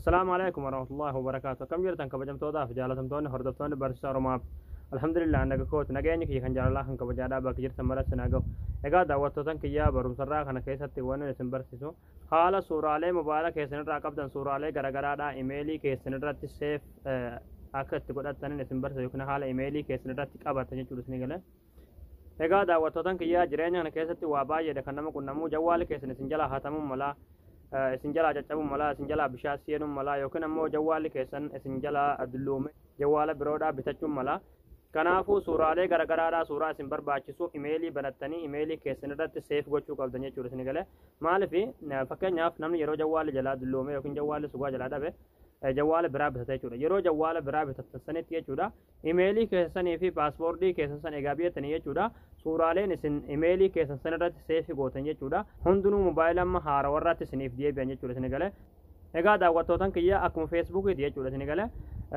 Assalaamu alaikum warahmatullahi wabarakaatu. Akkam jirtan kabajamtootaa fi jaalatamtoonni hordoftoonni barsiisaa Oromoo? Alhamdulillah, naga kooti. Nageenyi kiyya kan jaalalaa kan kabajaadhaa bakka jirtan maratti naa gahu. Egaa daawwattootan kiyyaa, barumsarraa kana keessatti waan isin barsiisu haala suuraalee mobaayila keessanirraa qabdan, suuraalee garagaraadhaa imeelii keessanirratti save akka itti godhattanin isin barsiisa, yookiin haala imeelii keessanirratti qabatan jechuudha isin galee. Egaa daawwattootan kiyyaa, jireenya kana keessatti waa baay'eedha kan nama qunnamuu. Jawwaali keessan isin jalaa hatamuu malaa, isin jalaa caccabuu malaa, isin jalaa bishaan seenuu malaa, yookiin ammoo jawwaalli keessan isin jalaa dulloome jawwaala biroodhaa bitachuun malaa. Kanaafuu suuraalee garagaraadhaa suuraa isin barbaachisu imeelii banattanii imeelii keessan irratti save gochuu qabdan jechuudha isin galee. Maaliif? Fakkeenyaaf, namni yeroo jawwaalli jalaa dulloome yookiin jawwaalli sugaa jalaa dhabe jawwaala biraa bitata jechuudha. Yeroo jawwaala biraa bitatan sanitti jechuudha, imeelii keessanii fi paaspoortii keessan san egaa biyyatanii jechuudha, suuraaleen isin imeelii keessan san irratti save gootan jechuudha, hundinuu mobaayila amma haarawarratti isiniif deebi'an jechuudha isin galee. Egaa daawwattootan kiyya, akkuma Feesbuukiiti jechuudha isin galee.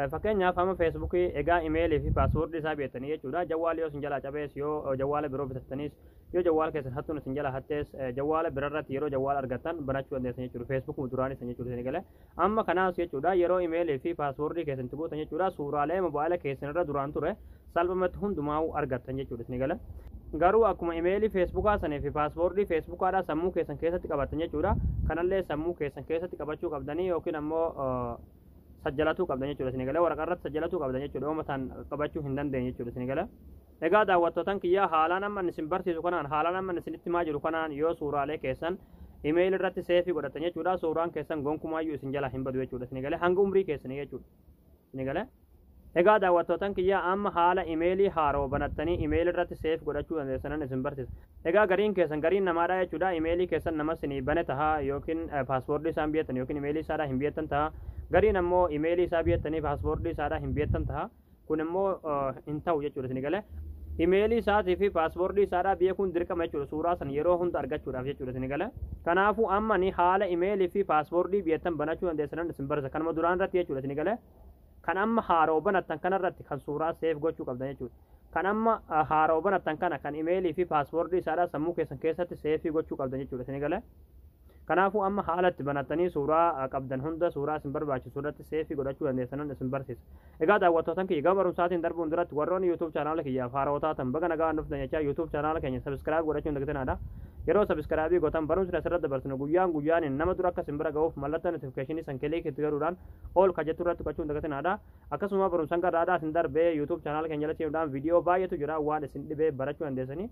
Fakkeenyaaf, amma Feesbuukii egaa imeelii fi paaspoortii isaa beektanii jechuudha, jawwaala yoo isin jalaa cabees, yoo jawwaala biroo bitattaniis, yoo jawwaala keessan hattuun isin jalaa hattees, jawwaala birarratti yeroo jawwaala argattan banachuu dandeessan jechuudha, Feesbuukuma duraan isin jechuudha isin galee. Amma kanaas jechuudha, yeroo imeelii fi paaspoortii keessan itti gootan jechuudha, suuraalee mobaayila keessan irra duraan ture salphumatti hundumaa'uu argattan jechuudha isin galee. Garuu akkuma imeelii Feesbuukaa sanii fi paaspoortii Feesbuukaadhaa sammuu keessan keessatti qabattan jechuudha, kanallee sammuu keessan keessatti qabachuu qabdanii yookiin ammoo sajjalatuu qabdan jechuudha isin galee. Waraqaa irratti sajjalatuu qabdan jechuudha, yoo mataan qabachuu hin dandeenye jechuudha isin galee. Egaa daawwattootan kiyyaa, haalaan amma isin barsiisu kanaan, haalaan amma isinitti himaa jiru kanaan yoo suuraalee keessan imeeyil irratti save godhatan jechuudha, suuraan keessan gonkumaayyuu isin jalaa hin badu jechuudha isin galee, hanga umrii keessanii jechuudha isin galee. Egaa daawwattootan kiyyaa, amma haala imeelii haaroo banattanii imeeyil irratti save godhachuu dandeessanan isin barsiisa. Egaa gariin keessan, gariin namaadha jechuudha, imeelii keessan nama isinii bane tahaa, yookiin paaspoortii isaan biyattan yookiin imeelii isaadhaa hin biyattan tahaa. Gariin ammoo imeelii isaa biyattanii paaspoortii isaadhaa hin biyattan tahaa. Kun immoo hin ta'u jechuudha isin galee. Imeelii isaatii fi paaspoortii isaadhaa beekuun dirqama jechuudha, suuraa san yeroo hunda argachuudhaaf jechuudha isin galee. Kanaafuu amma ni haala imeelii fi paaspoortii biyattan banachuu dandeessanan isin barsiisa. Kanuma duraan irratti jechuudha isin galee. Kan amma haaroo banattan kanarratti kan suuraa save gochuu qabdan jechuudha. Kan amma haaroo banattan kana kan imeelii fi paaspoortii isaadhaa sammuu keessan keessatti save gochuu qabdan jechuudha isin galee. Kanaafuu amma haala itti banattanii suuraa qabdan hunda suuraa isin barbaachisu irratti save godhachuu dandeessanan isin barsiisa. Egaa daawwattootan kiyya, gama barumsaatiin darbuun duratti warroonni YouTube chaanaala kiyyaaf haarawaa taatan baga nagaan dhuftan jechaa, YouTube chaanaala keenya subscribe godhachuun dagatinaa. Yeroo subscribe gootan barumsi asirratti dabarsinu guyyaan guyyaan nama dura akka isin bira ga'uuf mallattoo notification san click itti godhuudhaan all ka jettu irratti tuqachuun dagatinaadha. Akkasuma barumsaan garraadhaa isin darbee YouTube chaanaala keenya jala seenuudhaan viidiyoo baay'eetu jira, waan isin dhibee barachuu dandeessanii.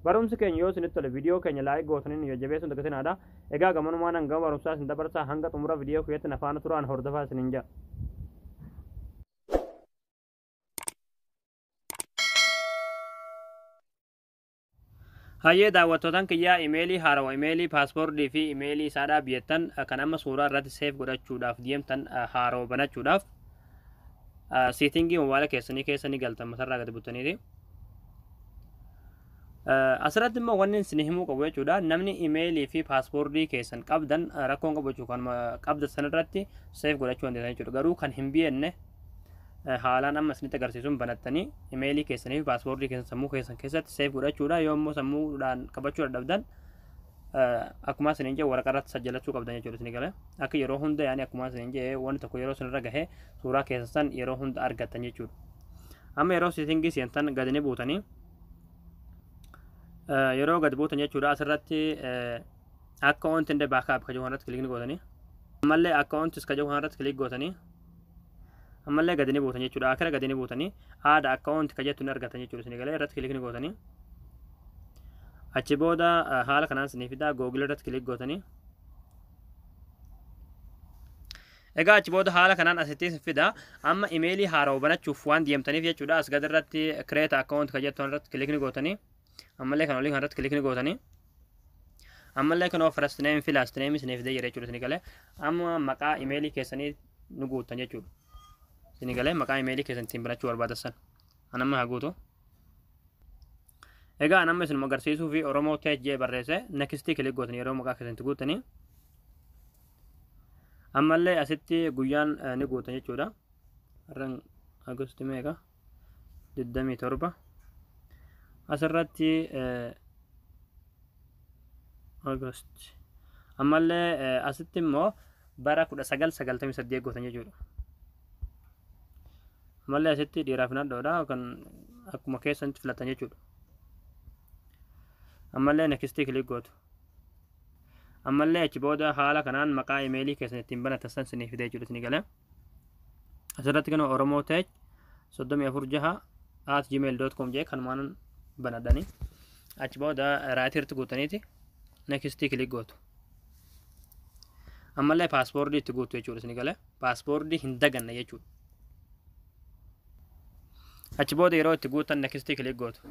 Barumsi keenya yoo isinitti tole viidiyoo keenya like gootanii nu jajjabeessuun dagatinaadha. Egaa gamanumaan hanga barumsaa isin dabarsaa, hanga xumura viidiyoo kiyyatti na faana turaan hordofaa isiniin jedha. Hayyee daawwattootan kiyyaa, imeelii haarawa imeelii paaspoortii fi imeelii isaadhaa biyyattan kan amma suuraa irratti save godhachuudhaaf deemtan haarawa banachuudhaaf setting mobaayila keessanii keessa ni galtan, matarraa gadi buttaniiti. Asirratti immoo wanni isin himuu qabu jechuudha, namni imeelii fi paaspoortii keessan qabdan rakkoon qabu jechuudha, kan qabda sanarratti save godhachuu dandeessan jechuudha. Garuu kan hin biyenne haalaan amma isinitti agarsiisuun banattanii imeelii keessanii fi paaspoortii keessan sammuu keessan keessatti save godhachuudha. Yoo immoo sammuudhaan qabachuu dadhabdan, akkuma isiniin jedhe waraqaa irratti sajjalachuu qabdan jechuudha isin galee. Akka yeroo hunda yaani akkuma isiniin jedhe wanti tokko yeroo isinirra gahee suuraa keessan san yeroo hunda argattan jechuudha. Amma yeroo setting seentan gadi ni buutanii, yeroo gadi buutan jechuudha, asirratti account and backup ka jedhu kanarratti click ni gootanii, ammallee accounts ka jedhu kanarratti click gootanii, ammallee gadi ni buutan jechuudha. Akira gadi ni buutanii add account ka jettu ni argatan jechuudha isin galee. Irratti click ni gootanii, achi booda haala kanaan isinii fidaa, Google irratti click gootanii. Egaa achi booda haala kanaan asitti isin fida. Amma imeelii haarawaa banachuuf waan deemtaniif jechuudha, as gadi irratti create account ka jettu irratti click ni gootanii, ammallee kan olii kanarratti click ni gootanii, ammallee kan first name fi last name isiniif fidee jira jechuudha isin galee. Amma maqaa imeelii keessanii nu guuttan jechuudha isin galee, maqaa imeelii keessan ittiin banachuu barbaadan an amma haa guutu. Egaa an amma isinuma agarsiisuu fi Oromoo Tech jee barreesse. Next click gootanii yeroo maqaa keessan itti guuttanii, ammallee asitti guyyaan ni guutan jechuudha. Har'an Agosti meeqa? 27. Asirratti Agost. Ammallee asitti immoo bara 1998 gootan jechuudha. Ammallee asitti dhiiraaf nadhoodha kan akkuma keessanitti filatan jechuudha. Ammallee next click gootu. Ammallee achi booda haala kanaan maqaa imeelii keessan ittiin banatan san isinii fidee jechuudha isinii galee. Asirratti kan Oromoo Tech 346@gmail.com jee kanumaan banadhanii. Achi booda right irratti guutaniiti next click gootu. Ammallee password itti guutu jechuudha isinii galee. Password hin daganne jechuudha. Achi booda yeroo itti guutan next click gootu.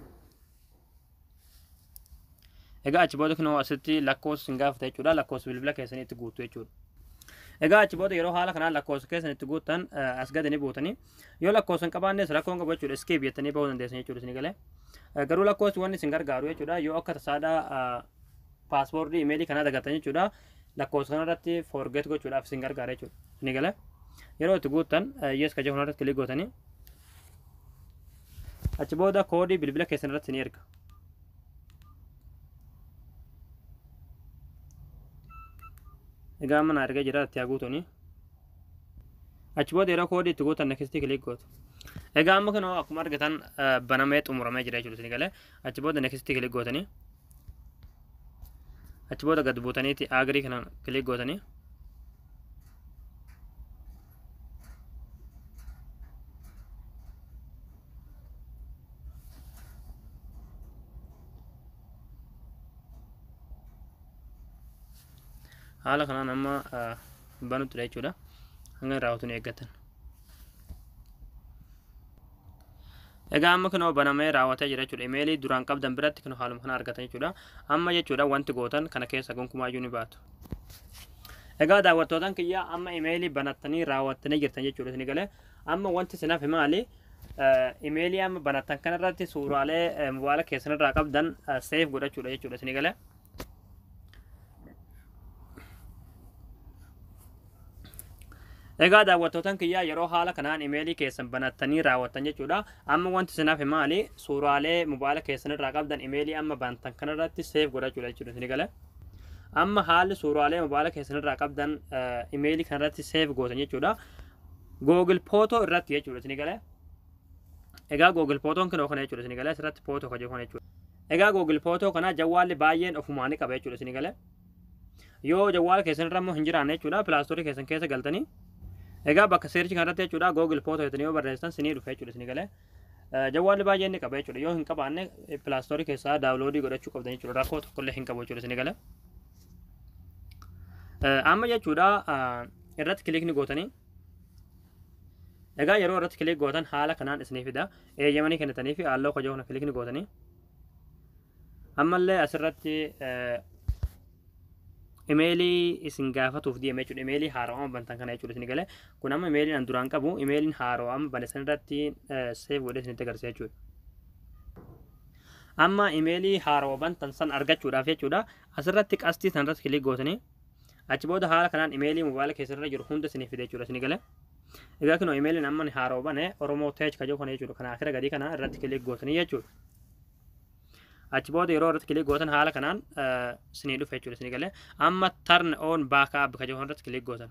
Egaa achi booda kunoo asitti lakkoofsa isin gaafata jechuudha. Lakkoofsa bilbila keessanii itti guutu jechuudha. Egaa achi booda yeroo haala kanaan lakkoofsa keessan itti guuttan as gadi ni buutanii, yoo lakkoofsa hin qabaannes rakkoon qabu jechuudha. Skip jettanii bahuu dandeessan jechuudha isinii galee. Garuu lakkoofsi wanni isin gargaaru jechuudha, yoo akka tasaadhaa password imeelii kanaa dagattan jechuudha, lakkoofsa kanarratti forget gochuudhaaf isin gargaara jechuudha. Isinii galee. Yeroo itti guuttan yes ka jedhu kanarratti click gootanii achi booda koodii bilbila keessan irratti ni erga. Egaa amma na ergee jira, itti haa guutuuni. Achi booda yeroo koodii itti guutan next click gootu. Egaa amma kunoo akkuma argitan banamee xumuramee jira jechuudha isinii galee. Achi booda next click gootanii. Achi booda gad buutaniiti agree kana click gootanii. Haala kanaan amma banutti jechuudha. Hanga raawwatu ni eeggatan. Egaa amma kunoo banamee raawwatee jira jechuudha. Imeelii duraan qabdan biratti kunoo haaluma kana argatan jechuudha. Amma jechuudha wanti gootan kana keessa gonkumaayyuu ni baatu. Egaa daawwattootaan kiyya, amma imeelii banattanii raawwattanii jirtan jechuudha isinii galee. Amma wanti isin hafe maali? Imeelii amma banattan kanarratti suuraalee mobaayila keessanirraa qabdan save godhachuudha jechuudha isinii galee. Egaa daawwattootaan kiyyaa, yeroo haala kanaan imeelii keessan banattanii raawwattan jechuudha. Amma wanti isin hafe maali? Suuraalee mobaayila keessanirraa qabdan imeelii amma banatan kanarratti save godhachuudha jechuudha isinii galee. Amma haalli suuraalee mobaayila keessanirraa qabdan imeelii kanarratti save gootan jechuudha, Google Photo irratti jechuudha isinii galee. Egaa Google Photoon kunoo kana jechuudha isinii galee, asirratti Photo ka jedhu kana jechuudha. Egaa Google Photo kana jawwaalli baay'een ofumaa ni qaba jechuudha isinii galee. Yoo jawwaala keessanirra immoo hin jiraanne jechuudha, Play Store keessan keessa galtanii egaa bakka search kanarratti jechuudha Google Photo jettanii yoo barreessitan sinii dhufa jechuudha isinii galee. Jawwaalli baay'een ni qaba jechuudha. Yoo hin qabaanne Play Store keessaa download godhachuu qabdan jechuudha. Rakkoo tokkollee hin qabu jechuudha isinii galee. Amma jechuudha irratti click ni gootanii. Egaa yeroo irratti click gootan haala kanaan isinii fida. Eeyyamanii kennitanii fi allow ka jedhu kana click ni gootanii. Ammallee asirratti imeelii isin gaafatuuf deema jechuudha. Imeelii haarawaa bantan kana jechuudha isin galee. Kun amma imeeliin an duraan qabu, imeeliin haarawaa amma bane san irratti save godhee isinitti agarsiisa jechuudha. Amma imeelii haarawaa bantan san argachuudhaaf jechuudha, asirratti qastii san irratti click gootanii achi booda haala kanaan imeelii mobaayila keessan irra jiru hunda isiniif fide jechuudha isin galee. Egaa kunoo imeeliin amma haarawaa bane Oromoo Tech ka jedhu kana jechuudha. Kana akira gadii kana irratti click gootanii jechuudha. Achi booda yeroo irratti click gootan haala kanaan isinii dhufa jechuudha isinii galee. Amma turn on backup ka jedhu irratti click gootan.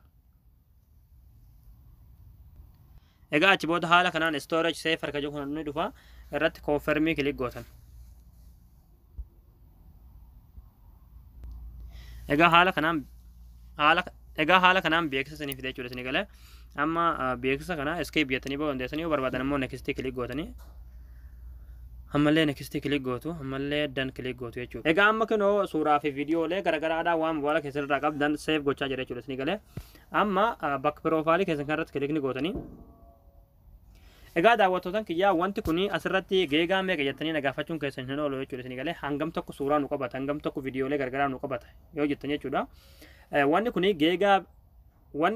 Egaa achi booda haala kanaan storage safer ka jedhu kun ni dhufa, irratti confirm click gootan. Egaa haala kanaan beeksisa isinii fide jechuudha isinii galee. Amma beeksisa kana skip jettanii bahuu dandeessanii, yoo barbaadan immoo next click gootanii ammallee next click gootu, ammallee done click gootu jechuudha. Egaa amma kunoo suuraa fi viidiyoolee garagaraadhaa waan mobaayila keessan irraa qabdan save gochaa jira jechuudha isinii galee. Amma bakka profile keessan kanarratti click ni gootanii. Egaa daawwattootaan kiyyaa, wanti kun asirratti giga meeqa jettanii na gaafachuun keessan hin oolu jechuudha isinii galee. Hangam tokko suuraa nu qabata, hangam tokko viidiyoolee garagaraa nu qabata yoo jettan jechuudha. Wanni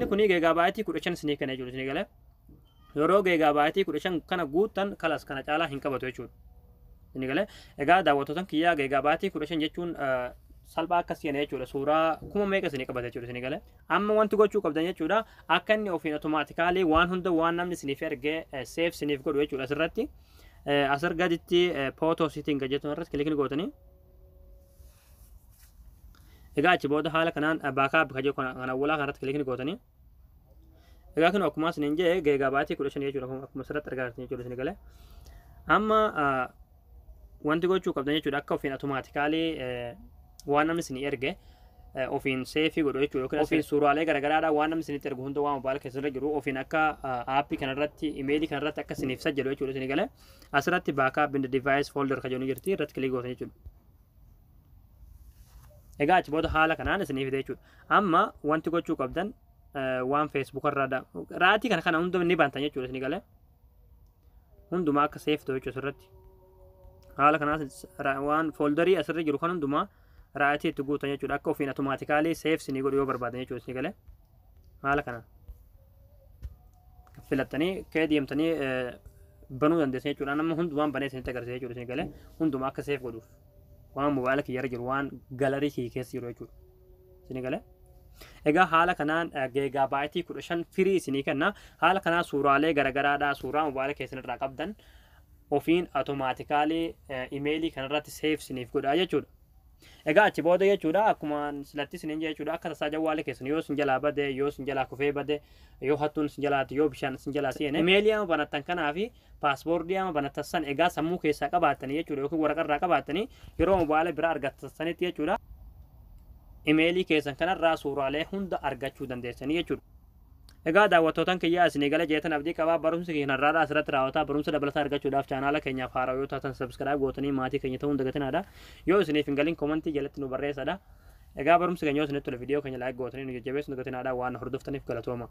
kun gigabyte 15 isinii kenna jechuudha isinii galee. Yeroo gigabyte 15 kana guuttan kalas kana caalaa hin qabatu jechuudha. Isinii galee. Egaa daawwattootaan kiyyaa, gigabyte 15 jechuun salphaa akkas jenne jechuudha. Suuraa kuma meeqa isinii qabata jechuudha isinii galee. Amma wanti gochuu qabdan jechuudha, akka inni ofiin automatically waan hunda waan namni isiniif ergee save isiniif godhu jechuudha, asirratti. Asir gaditti photo setting jettu irratti click ni gootanii. Egaa achi booda haala kanaan backup ka jedhu kan awwalaa kanarratti click ni gootanii. Egaa kun akkuma isiniin jedhe gigabyte 15 jechuudha, akkuma asirratti argaa jirtan jechuudha isin galee. Amma wanti gochuu qabdan jechuudha, akka ofiin automatically waan namni isinii erge ofiin save godhu jechuudha, yookiin ofiin suuraalee garaagaraadhaa waan namni isinitti ergu hunda, waan mobaayila keessarra jiru ofiin akka app kanarratti, imeelii kanarratti akka isiniif sajjalu jechuudha isinii galee. Asirratti "backup in the device folder" ka jedhu jirti, irratti click gootan jechuudha. Egaa achi booda haala kanaan isinii fide jechuudha. Amma wanti gochuu qabdan waan Facebook irraa right kana hunda ni bantan jechuudha isinii galee. Hundumaa akka save ta'u jechuudha asirratti. Haala kanaas waan folder asirra jiru kan hundumaa right itti guutan jechuudha. Akka ofiin automatically save isinii godhu yoo barbaadan jechuudha isinii galee. Haala kanaan filattanii kee deemtanii banuu dandeessan jechuudha. Nama hundumaan banee isinitti agarsiisa jechuudha isinii galee. Hundumaa akka save godhuuf. Waan mobaayila kiyyarra jiru, waan gallery kiyya keessa jiru jechuudha. Isinii galee. Egaa haala kanaan gigabyte 15 free isinii kenna. Haala kanaan suuraalee garagaraadhaa suuraa mobaayila keessan irraa qabdan ofiin automatically imeelii kanarratti save isiniif godha jechuudha. Egaa achi booda jechuudha, akkuma silatti isiniin jechuudha, akka tasaa jawwaale keessan yoo isin jalaa bade, yoo isin jalaa kufee bade, yoo hattuun isin jalaati, yoo bishaan isin jalaa seene, imeelii amma banattan kanaa fi password amma banattan san egaa sammuu keessaa qabaattanii jechuudha, yookiin waraqaa irraa qabaattanii, yeroo mobaayila biraa argattan sanitti jechuudha, imeelii keessan kanarraa suuraalee hunda argachuu dandeessanii jechuudha. Egaa daawwattootaan kiyyaa, isinii gala jeetan abdii qabaa. Barumsi keenya har'aadhaa asirratti raawwataa. Barumsa dabalataa argachuudhaaf chaanaala keenyaaf haaraa yoo taatan subscribe gootanii maatii keenya ta'uu hin dagatinaadha. Yoo isiniif hin galin comment jalatti nu barreessadha. Egaa barumsi keenya yoo isinitti tole viidiyoo keenya like gootanii nu jajjabeessuu hin dagatinaadha. Waan hordoftaniif galatooma.